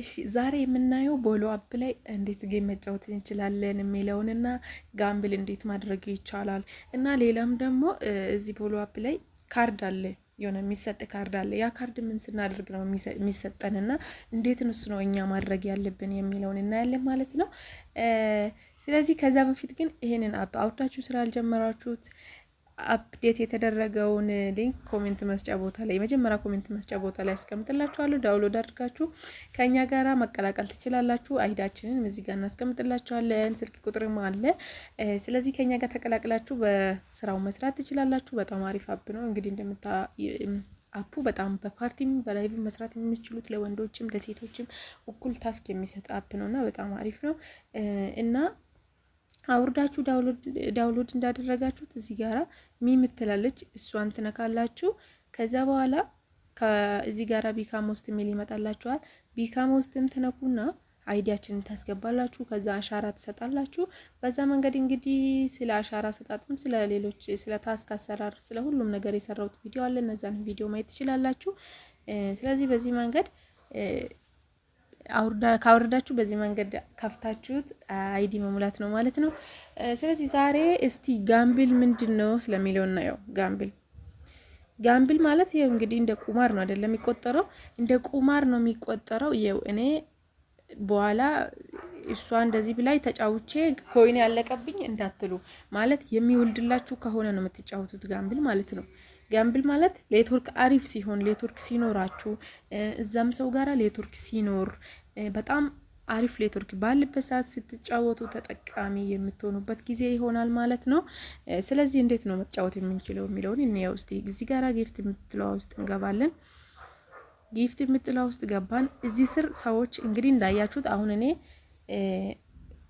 እሺ፣ ዛሬ የምናየው ቦሎ app ላይ እንዴት game መጫወት እንችላለን የሚለውንና gamble እንዴት ማድረግ ይቻላል እና ሌላም ደግሞ እዚህ ቦሎ app ላይ ካርድ አለ፣ የሆነ የሚሰጥ ካርድ አለ። ያ ካርድ ምን ስናደርግ ነው የሚሰጠን እና እንዴት እሱ ነው እኛ ማድረግ ያለብን የሚለውን እናያለን ማለት ነው። ስለዚህ ከዛ በፊት ግን ይሄንን app አውርዳችሁ ስላልጀመራችሁት update የተደረገውን link comment መስጫ ቦታ ላይ፣ የመጀመሪያ comment መስጫ ቦታ ላይ አስቀምጥላችኋለሁ። Download አድርጋችሁ ከእኛ ጋራ መቀላቀል ትችላላችሁ። ID ያችንን እዚህ ጋር እናስቀምጥላችኋለን። ስልክ ቁጥርም አለ። ስለዚህ ከኛ ጋር ተቀላቅላችሁ በስራው መስራት ትችላላችሁ። በጣም አሪፍ app ነው። እንግዲህ እንደምታ app ኡ በጣም በፓርቲም በ live መስራት የሚችሉት፣ ለወንዶችም ለሴቶችም እኩል task የሚሰጥ app ነው እና በጣም አሪፍ ነው። እና አውርዳችሁ download እንዳደረጋችሁት እዚህ ጋራ me ምትላለች፣ እሷን ትነካላችሁ። ከዛ በኋላ ከዚህ ጋራ become host የሚል ይመጣላችኋል። Become host ን ትነኩና ID ያችንን ታስገባላችሁ። ከዛ አሻራ ትሰጣላችሁ። በዛ መንገድ እንግዲህ ስለ አሻራ አሰጣጥም፣ ስለ ሌሎች፣ ስለ task አሰራር፣ ስለ ሁሉም ነገር የሰራሁት ቪዲዮ አለ። እነዛን ቪዲዮ ማየት ትችላላችሁ። ስለዚህ በዚህ መንገድ ካወረዳችሁ በዚህ መንገድ ከፍታችሁት ID መሙላት ነው ማለት ነው። ስለዚህ ዛሬ እስቲ gamble ምንድን ነው ስለሚለው እናየው። Gamble ማለት ይኸው እንግዲህ እንደ ቁማር ነው አይደለም የሚቆጠረው? እንደ ቁማር ነው የሚቆጠረው። ይኸው እኔ በኋላ እሷ እንደዚህ ብላይ ተጫውቼ coin ያለቀብኝ እንዳትሉ፣ ማለት የሚወልድላችሁ ከሆነ ነው የምትጫወቱት gamble ማለት ነው። Gamble ማለት ኔትወርክ አሪፍ ሲሆን፣ ኔትወርክ ሲኖራችሁ፣ እዛም ሰው ጋራ ኔትወርክ ሲኖር፣ በጣም አሪፍ ኔትወርክ ባለበት ሰዓት ስትጫወቱ ተጠቃሚ የምትሆኑበት ጊዜ ይሆናል ማለት ነው። ስለዚህ እንዴት ነው መጫወት የምንችለው የሚለውን እንየው እስቲ። እዚህ ጋራ gift የምትለዋ ውስጥ እንገባለን። Gift የምትለዋ ውስጥ ገባን። እዚህ ስር ሰዎች እንግዲህ እንዳያችሁት አሁን እኔ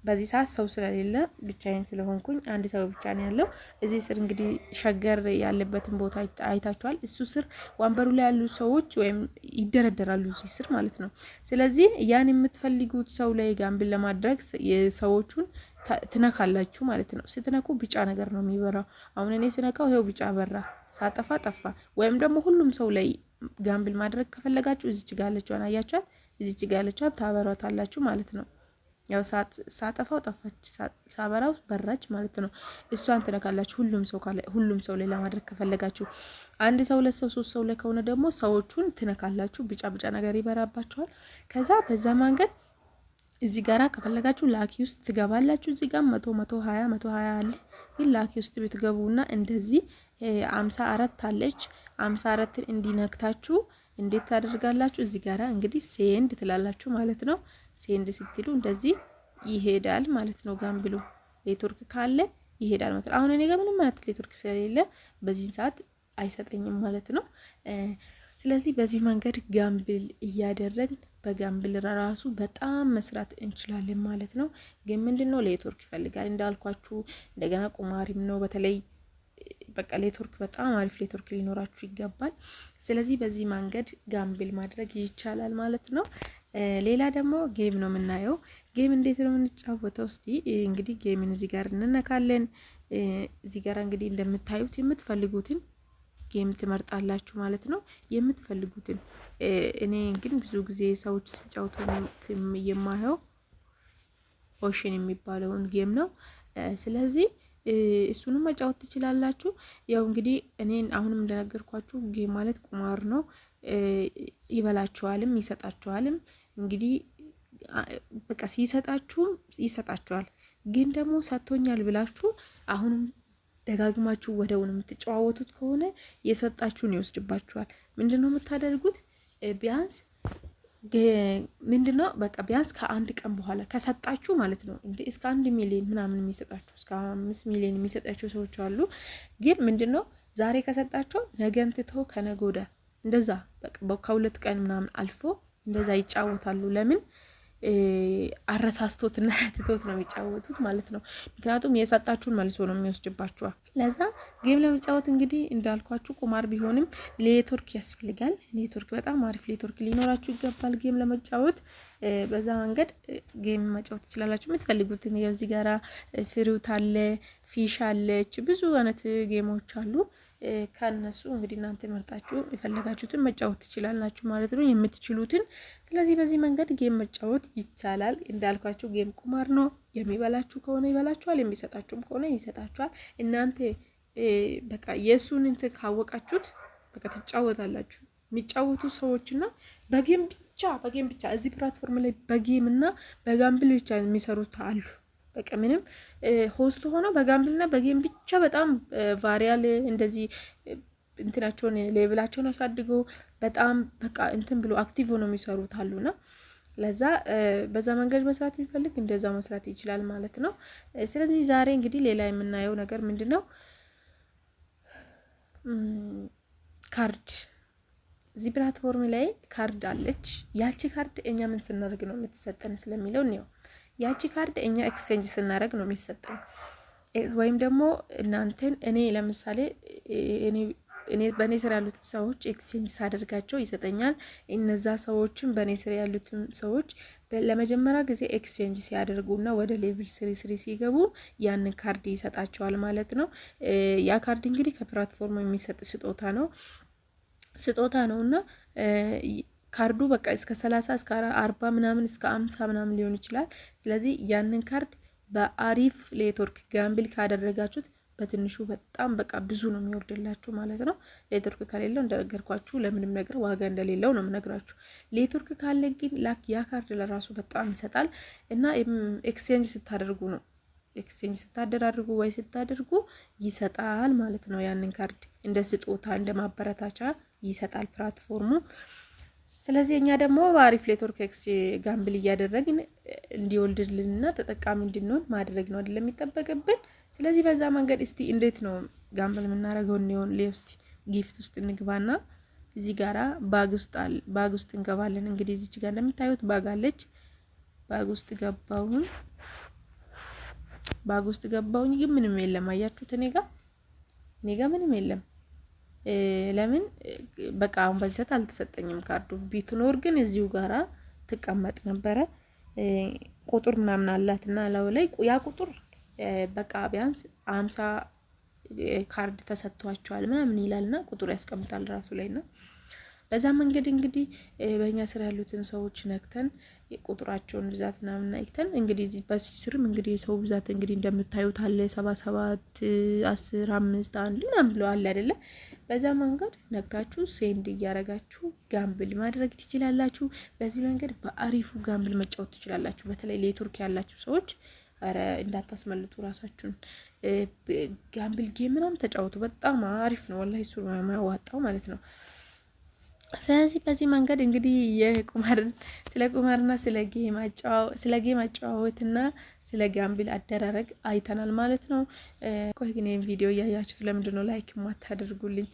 በዚህ ሰዓት ሰው ስለሌለ፣ ብቻዬን ስለሆንኩኝ፣ አንድ ሰው ብቻ ነው ያለው። እዚህ ስር እንግዲህ ሸገር ያለበትን ቦታ አይታችኋል። እሱ ስር ወንበሩ ላይ ያሉ ሰዎች ወይም ይደረደራሉ እዚህ ስር ማለት ነው። ስለዚህ ያን የምትፈልጉት ሰው ላይ gamble ለማድረግ ሰዎቹን ትነካላችሁ ማለት ነው። ስትነኩ ቢጫ ነገር ነው የሚበራው። አሁን እኔ ስነካው ይኸው ቢጫ በራ፣ ሳጠፋ ጠፋ። ወይም ደግሞ ሁሉም ሰው ላይ gamble ማድረግ ከፈለጋችሁ እዚች ጋ ያለችዋን አያችኋት? እዚች ጋ ያለችዋን ታበሯታላችሁ ማለት ነው። ያው ሳጠፋው ጠፋች፣ ሳበራው በራች ማለት ነው። እሷን ትነካላችሁ ሁሉም ሰው ካለ፣ ሁሉም ሰው ላይ ለማድረግ ከፈለጋችሁ። አንድ ሰው፣ ሁለት ሰው፣ ሶስት ሰው ላይ ከሆነ ደግሞ ሰዎቹን ትነካላችሁ። ቢጫ ቢጫ ነገር ይበራባችኋል። ከዛ በዛ መንገድ እዚህ ጋራ ከፈለጋችሁ lucky ውስጥ ትገባላችሁ። እዚህ ጋር 100፣ 120፣ 120 አለ። ግን lucky ውስጥ ብትገቡና እንደዚህ 54 አለች። 54ን እንዲነክታችሁ እንዴት ታደርጋላችሁ? እዚህ ጋራ እንግዲህ send ትላላችሁ ማለት ነው። Send ስትሉ እንደዚህ ይሄዳል ማለት ነው። Gamble ኡ ኔትወርክ ካለ ይሄዳል ማለት ነው። አሁን እኔ ጋር ምንም አይነት ኔትወርክ ስለሌለ በዚህን ሰዓት አይሰጠኝም ማለት ነው። ስለዚህ በዚህ መንገድ gamble እያደረግን በ gamble ራሱ በጣም መስራት እንችላለን ማለት ነው። ግን ምንድን ነው፣ ኔትወርክ ይፈልጋል እንዳልኳችሁ፣ እንደገና ቁማሪም ነው። በተለይ በቃ ኔትወርክ፣ በጣም አሪፍ ኔትወርክ ሊኖራችሁ ይገባል። ስለዚህ በዚህ መንገድ gamble ማድረግ ይቻላል ማለት ነው። ሌላ ደግሞ game ነው የምናየው። Game እንዴት ነው የምንጫወተው? እስቲ እንግዲህ game ን እዚህ ጋር እንነካለን። እዚህ ጋር እንግዲህ እንደምታዩት የምትፈልጉትን game ትመርጣላችሁ ማለት ነው። የምትፈልጉትን፣ እኔ ግን ብዙ ጊዜ ሰዎች ሲጫወቱ የማየው Ocean የሚባለውን game ነው። ስለዚህ እሱንም መጫወት ትችላላችሁ። ያው እንግዲህ እኔን አሁንም እንደነገርኳችሁ game ማለት ቁማር ነው። ይበላችኋልም ይሰጣችኋልም። እንግዲህ በቃ ሲሰጣችሁም ይሰጣችኋል። ግን ደግሞ ሰጥቶኛል ብላችሁ አሁንም ደጋግማችሁ ወደውን የምትጨዋወቱት ከሆነ የሰጣችሁን ይወስድባችኋል። ምንድን ነው የምታደርጉት? ቢያንስ ምንድነው በቃ ቢያንስ ከአንድ ቀን በኋላ ከሰጣችሁ ማለት ነው፣ እንደ እስከ 1 ሚሊዮን ምናምን የሚሰጣችሁ፣ እስከ 5 ሚሊዮን የሚሰጣቸው ሰዎች አሉ። ግን ምንድነው፣ ዛሬ ከሰጣቸው ነገን ትቶ ከነገ ወዲያ እንደዛ በቃ ከ2 ቀን ምናምን አልፎ እንደዛ ይጫወታሉ። ለምን? አረሳስቶትና ትቶት ነው የሚጫወቱት ማለት ነው። ምክንያቱም የሰጣችሁን መልሶ ነው የሚወስድባችኋል። ለዛ game ለመጫወት እንግዲህ እንዳልኳችሁ ቁማር ቢሆንም ኔትወርክ ያስፈልጋል። ኔትወርክ፣ በጣም አሪፍ ኔትወርክ ሊኖራችሁ ይገባል game ለመጫወት። በዛ መንገድ game መጫወት ትችላላችሁ። የምትፈልጉትን ያው እዚህ ጋራ fruit አለ፣ fish አለች፣ ብዙ አይነት game ኦች አሉ። ከነሱ እንግዲህ እናንተ መርጣችሁ የፈለጋችሁትን መጫወት ትችላላችሁ ማለት ነው፣ የምትችሉትን። ስለዚህ በዚህ መንገድ game መጫወት ይቻላል። እንዳልኳችሁ game ቁማር ነው። የሚበላችሁ ከሆነ ይበላችኋል፣ የሚሰጣችሁም ከሆነ ይሰጣችኋል። እናንተ በቃ የእሱን እንትን ካወቃችሁት በቃ ትጫወታላችሁ። የሚጫወቱ ሰዎችና በ game ብቻ፣ በ game ብቻ እዚህ platform ላይ በ game እና በ gamble ብቻ የሚሰሩት አሉ። በቃ ምንም host ሆነው በ gamble ና በ game ብቻ በጣም viral እንደዚህ እንትናቸውን level ኣቸውን አሳድገው በጣም በቃ እንትን ብሎ active ሆነው የሚሰሩት አሉና ለዛ በዛ መንገድ መስራት የሚፈልግ እንደዛ መስራት ይችላል ማለት ነው። ስለዚህ ዛሬ እንግዲህ ሌላ የምናየው ነገር ምንድን ነው? ካርድ። እዚህ platform ላይ ካርድ አለች። ያቺ ካርድ እኛ ምን ስናደርግ ነው የምትሰጠን ስለሚለው እንየው። ያቺ ካርድ እኛ exchange ስናደርግ ነው የሚሰጠን። ወይም ደግሞ እናንተን እኔ ለምሳሌ እኔ በእኔ ስር ያሉት ሰዎች exchange ሳደርጋቸው ይሰጠኛል። እነዛ ሰዎችም በእኔ ስር ያሉትን ሰዎች ለመጀመሪያ ጊዜ exchange ሲያደርጉና ወደ level three ሲገቡ ያንን ካርድ ይሰጣቸዋል ማለት ነው። ያ ካርድ እንግዲህ ከ platform የሚሰጥ ስጦታ ነው እና ካርዱ በቃ እስከ 30፣ እስከ 40 ምናምን፣ እስከ 50 ምናምን ሊሆን ይችላል። ስለዚህ ያንን ካርድ በአሪፍ network gamble ካደረጋችሁት በትንሹ በጣም በቃ ብዙ ነው የሚወርድላችሁ ማለት ነው። ኔትወርክ ከሌለው እንደነገርኳችሁ ለምንም ነገር ዋጋ እንደሌለው ነው የምነግራችሁ። ኔትወርክ ካለ ግን ላክ ያ ካርድ ለራሱ በጣም ይሰጣል እና exchange ስታደርጉ ነው፣ exchange ስታደራርጉ ወይ ስታደርጉ ይሰጣል ማለት ነው። ያንን ካርድ እንደ ስጦታ፣ እንደ ማበረታቻ ይሰጣል platform ኡ። ስለዚህ እኛ ደግሞ በአሪፍ network gamble እያደረግን እንዲወልድልንና ተጠቃሚ እንድንሆን ማድረግ ነው አይደለም የሚጠበቅብን። ስለዚህ በዛ መንገድ እስቲ እንዴት ነው gamble የምናደርገው እንሆን እስቲ gift ውስጥ እንግባና እዚህ ጋራ bag ውስጥ እንገባለን። እንግዲህ እዚች ጋር እንደምታዩት bag አለች። Bag ውስጥ ገባሁኝ። Bag ውስጥ ገባሁኝ፣ ግን ምንም የለም። አያችሁት? እኔ ጋ ምንም የለም። ለምን? በቃ አሁን በዚህ ሰዓት አልተሰጠኝም ካርዱ። ቢትኖር ግን እዚሁ ጋራ ትቀመጥ ነበረ። ቁጥር ምናምን አላት እና ላዩ ላይ ያ ቁጥር በቃ ቢያንስ 50 ካርድ ተሰጥቷቸዋል ምናምን ይላልና ቁጥሩ ያስቀምጣል ራሱ ላይ። እና በዛ መንገድ እንግዲህ በእኛ ስር ያሉትን ሰዎች ነክተን፣ የቁጥራቸውን ብዛት ምናምን አይተን፣ እንግዲህ በዚህ ስርም እንግዲህ የሰው ብዛት እንግዲህ እንደምታዩት አለ፣ 77፣ 10፣ 5፣ 1 ምናምን ብሎ አለ አይደለ? በዛ መንገድ ነክታችሁ send እያረጋችሁ gamble ማድረግ ትችላላችሁ። በዚህ መንገድ በአሪፉ gamble መጫወት ትችላላችሁ። በተለይ ኔትወርክ ያላችሁ ሰዎች ኧረ እንዳታስመልጡ ራሳችሁን። Gamble game ምናምን ተጫወቱ። በጣም አሪፍ ነው ወላሂ፣ እሱ የሚያዋጣው ማለት ነው። ስለዚህ በዚህ መንገድ እንግዲህ የቁማር ስለ ቁማርና ስለ game አጨዋወትና ስለ gamble አደራረግ አይተናል ማለት ነው። ቆይ ግን ይህን ቪዲዮ እያያችሁት ለምንድን ነው like የማታደርጉልኝ?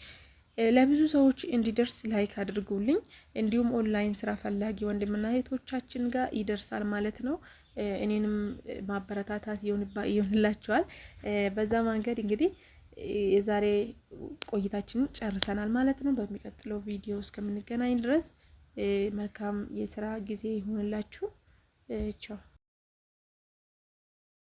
ለብዙ ሰዎች እንዲደርስ like አድርጉልኝ። እንዲሁም ኦንላይን ስራ ፈላጊ ወንድምና እህቶቻችን ጋር ይደርሳል ማለት ነው። እኔንም ማበረታታት ይሆንላቸዋል። በዛ መንገድ እንግዲህ የዛሬ ቆይታችንን ጨርሰናል ማለት ነው። በሚቀጥለው ቪዲዮ እስከምንገናኝ ድረስ መልካም የስራ ጊዜ ይሁንላችሁ። ቻው።